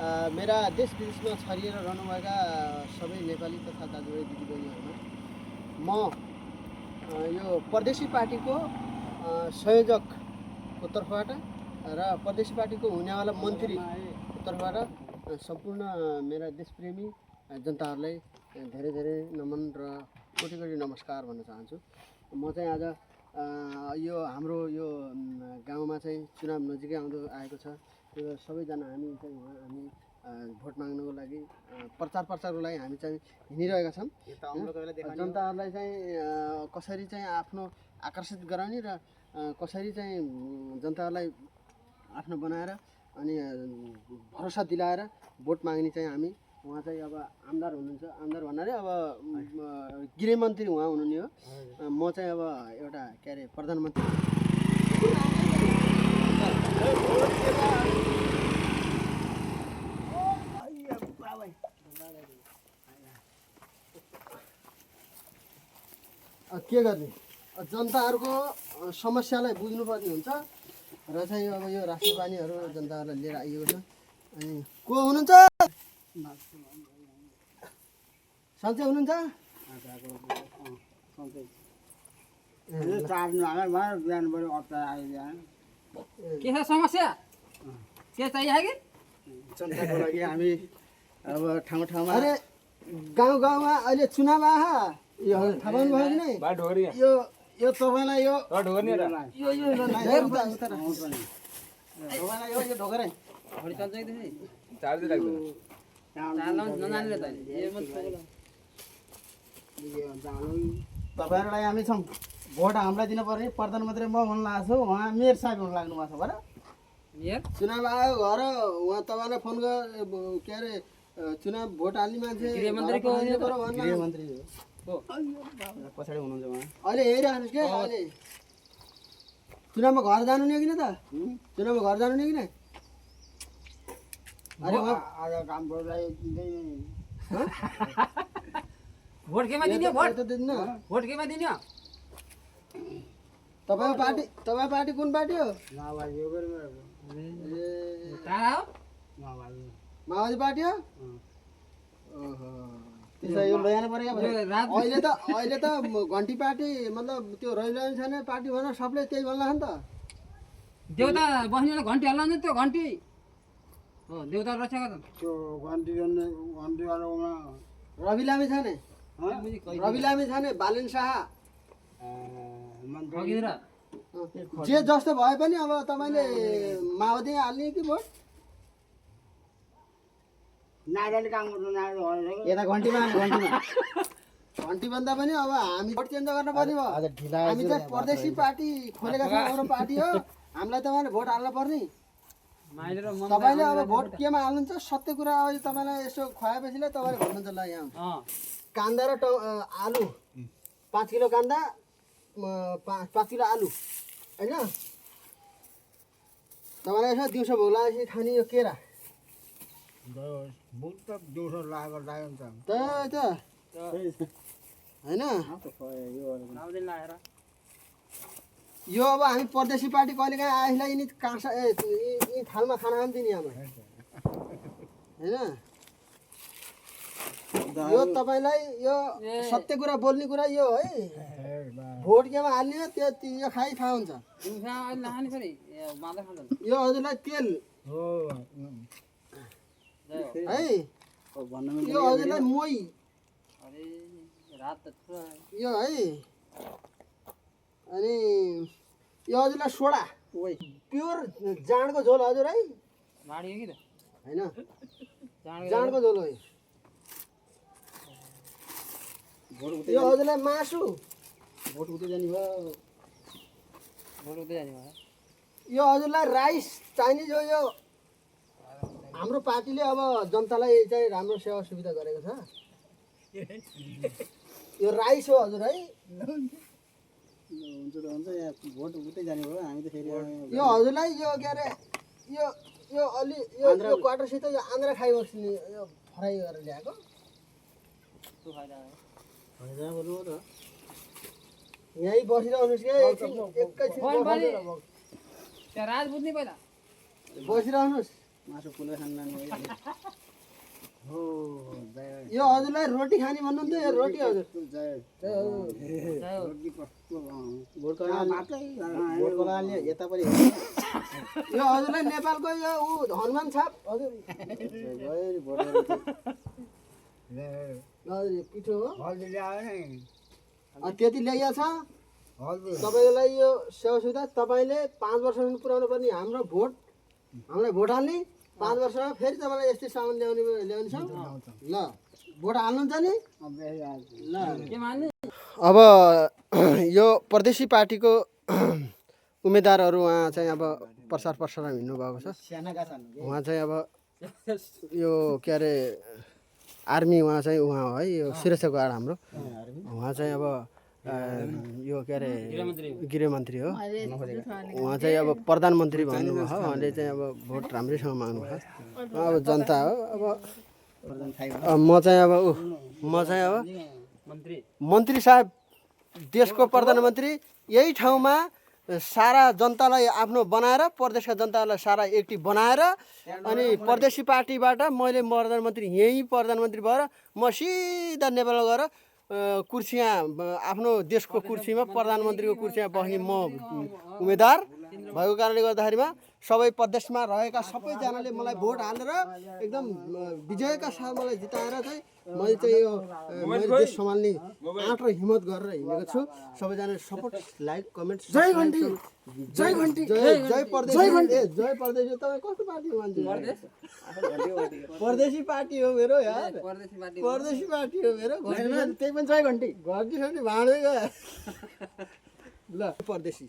मेरा देश विदेशमा छरिएर रहनुभएका सबै नेपाली तथा दाजुभाइ दिदीबहिनीहरूमा म यो परदेशी पार्टीको संयोजकको तर्फबाट र परदेशी पार्टीको हुनेवाला मन्त्रीको तर्फबाट सम्पूर्ण मेरा देशप्रेमी जनताहरूलाई धेरै धेरै नमन र कोटी कोटी नमस्कार भन्न चाहन्छु। म चाहिँ आज यो हाम्रो यो गाउँमा चाहिँ चुनाव नजिकै आएको छ। त्यो सबैजना हामी भोट माग्नको लागि प्रचारको लागि हामी चाहिँ हिँडिरहेका छौँ। जनताहरूलाई चाहिँ कसरी चाहिँ आफ्नो आकर्षित गराउने र कसरी चाहिँ जनताहरूलाई आफ्नो बनाएर अनि भरोसा दिलाएर भोट माग्ने चाहिँ हामी उहाँ चाहिँ अब आमदार हुनुहुन्छ। आमदार भन्नाले अब गृहमन्त्री उहाँ हुनुहुने हो। म चाहिँ अब एउटा के अरे प्रधानमन्त्री। के गर्ने जनताहरूको समस्यालाई बुझ्नुपर्ने हुन्छ र चाहिँ अब यो रासन पानीहरू जनताहरूलाई लिएर आइएको छ। अनि को हुनुहुन्छ? सन्चै हुनुहुन्छ? के छ समस्या? के चाहियो कि जनताको लागि हामी अब ठाउँ ठाउँमा अरे गाउँ गाउँमा अहिले चुनाव आहा यो थाहा पाउनुभयो कि नै? यो तपाईँलाई यो ढोकरै तपाईँहरूलाई हामी छौँ। भोट हामीलाई दिनुपर्ने प्रधानमन्त्री म हुन लाग्छु, उहाँ मेयर साहब हुन लाग्नु भएको छ बरु। चुनाव आयो घर उहाँ तपाईँलाई फोन के अरे चुनाव भोट हाल्ने मान्छे गृहमन्त्री पछाडि हुनुहुन्छ उहाँ। अहिले हेरिरहनुहोस् क्या, अहिले चुनावमा घर जानु नि कि न त? चुनावमा घर जानु नि कि नै? अरे काम भोट केमा दिने? भोट भोट केमा दिने? तपाईको पार्टी कुन पार्टी हो? माओवादी पार्टी हो। अहिले त घन्टी पार्टी मतलब त्यो रहिरहने छैन पार्टी भनेर सबले त्यही भन्ला नि त। देउता बस्नेलाई घन्टी हल्ला नि त्यो घन्टी हो देउता रक्षा गर्छ त्यो घन्टी रवि लामी छ नि, रवि लामी छ नि, बालेन शाह जे जस्तो भए पनि अब तपाईँले माओवादी हाल्ने कि भोट? यता घन्टीमा घन्टी भन्दा पनि अब हामी भोट चेन्ज गर्नु पर्ने भयो। हामी चाहिँ परदेशी पार्टी खोलेका छौँ, हाम्रो पार्टी हो, हामीलाई तपाईँले भोट हाल्नु पर्ने। तपाईँले अब भोट केमा हाल्नुहुन्छ सत्य कुरा अब तपाईँलाई यसो खुवाएपछिलाई तपाईँले भन्नुहुन्छ ल यहाँ कान्दा र आलु 5 किलो कान्दा 5 किलो आलु होइन। तपाईँलाई यसो दिउँसो भोक लागेपछि खाने यो केरा होइन। यो अब हामी परदेशी पार्टी कहिले काहीँ आएलाई यिनी काँसा यी थालमा खाना खान्थ्यो नि हाम्रो होइन। यो तपाईँलाई यो सत्य कुरा बोल्ने कुरा यो है। भोट केमा हाल्ने हो त्यो यो खाइ थाहा हुन्छ। यो हजुरलाई तेल है, यो हजुरलाई मोही यो है, अनि यो हजुरलाई सोडा प्योर जाँडको झोल हजुर है होइन, जाँडको झोल हो यो हजुरलाई मासु भोट उतै जाने भयो। यो हजुरलाई राइस चाइनिज हो। यो हाम्रो पार्टीले अब जनतालाई चाहिँ राम्रो सेवा सुविधा गरेको छ। यो राइस हो हजुर है। हुन्छ त हुन्छ, यहाँ भोट उतै जाने भयो हामी त फेरि। यो हजुरलाई यो के अरे यो यो अलि यो क्वार्टरसित यो आन्द्रा खाइबस्ने यो फ्राई गरेर ल्याएको फाइदा बोल्नु हो त। यहीँ बसिरहनुहोस् क्या एकैछिन राज बुझ्ने पहिला बसिरहनुहोस्। मासु फुलो खान्न हो यो हजुरलाई रोटी खाने भन्नुहुन्थ्यो यो रोटी हजुर भोटको लाले यता पनि यो हजुरलाई नेपालको यो ऊ हनुमान छाप हजुर हजुर यो पिठो हो त्यति ल्याइया छ तपाईँलाई यो सेवा सुविधा तपाईँले 5 वर्षसम्म पुऱ्याउनु पर्ने हाम्रो भोट हामीलाई भोट हाल्ने 5 वर्षमा फेरि तपाईँलाई यस्तै सामान ल्याउने छ ल भोट हाल्नुहुन्छ नि ल के मान्ने अब यो परदेशी पार्टीको उम्मेदवारहरू उहाँ चाहिँ अब प्रचार प्रसारमा हिँड्नुभएको छ सानाका छन् उहाँ चाहिँ अब यो के अरे आर्मी उहाँ हो है यो सुरक्षा गार्ड हाम्रो उहाँ चाहिँ अब यो के अरे गृहमन्त्री हो उहाँ चाहिँ अब प्रधानमन्त्री भन्नुभयो उहाँले चाहिँ अब भोट राम्रैसँग माग्नुभयो अब जनता हो अब म चाहिँ अब मन्त्री साहब देशको प्रधानमन्त्री यही ठाउँमा सारा जनतालाई आफ्नो बनाएर प्रदेशका जनतालाई सारा एक्टिभ बनाएर अनि परदेशी पार्टीबाट मैले प्रधानमन्त्री यहीँ प्रधानमन्त्री भएर म सिधा नेपाल गएर कुर्सीमा आफ्नो देशको कुर्सीमा प्रधानमन्त्रीको कुर्सीमा बस्ने म उम्मेदवार भएको कारणले गर्दाखेरिमा सबै प्रदेशमा रहेका सबैजनाले मलाई भोट हालेर एकदम विजयका साथ मलाई जिताएर चाहिँ मैले चाहिँ यो मैले देश सम्हाल्ने आँट र हिम्मत गरेर हिँडेको छु सबैजनाले सपोर्ट लाइक कमेन्ट जय घन्टी जय परदेशी तपाईँ कस्तो पार्टीको मान्छे परदेशी पार्टी हो मेरो यार परदेशी पार्टी हो मेरो त्यही पनि 6 घन्टी घन्टी भाँड्दै गयो ल परदेशी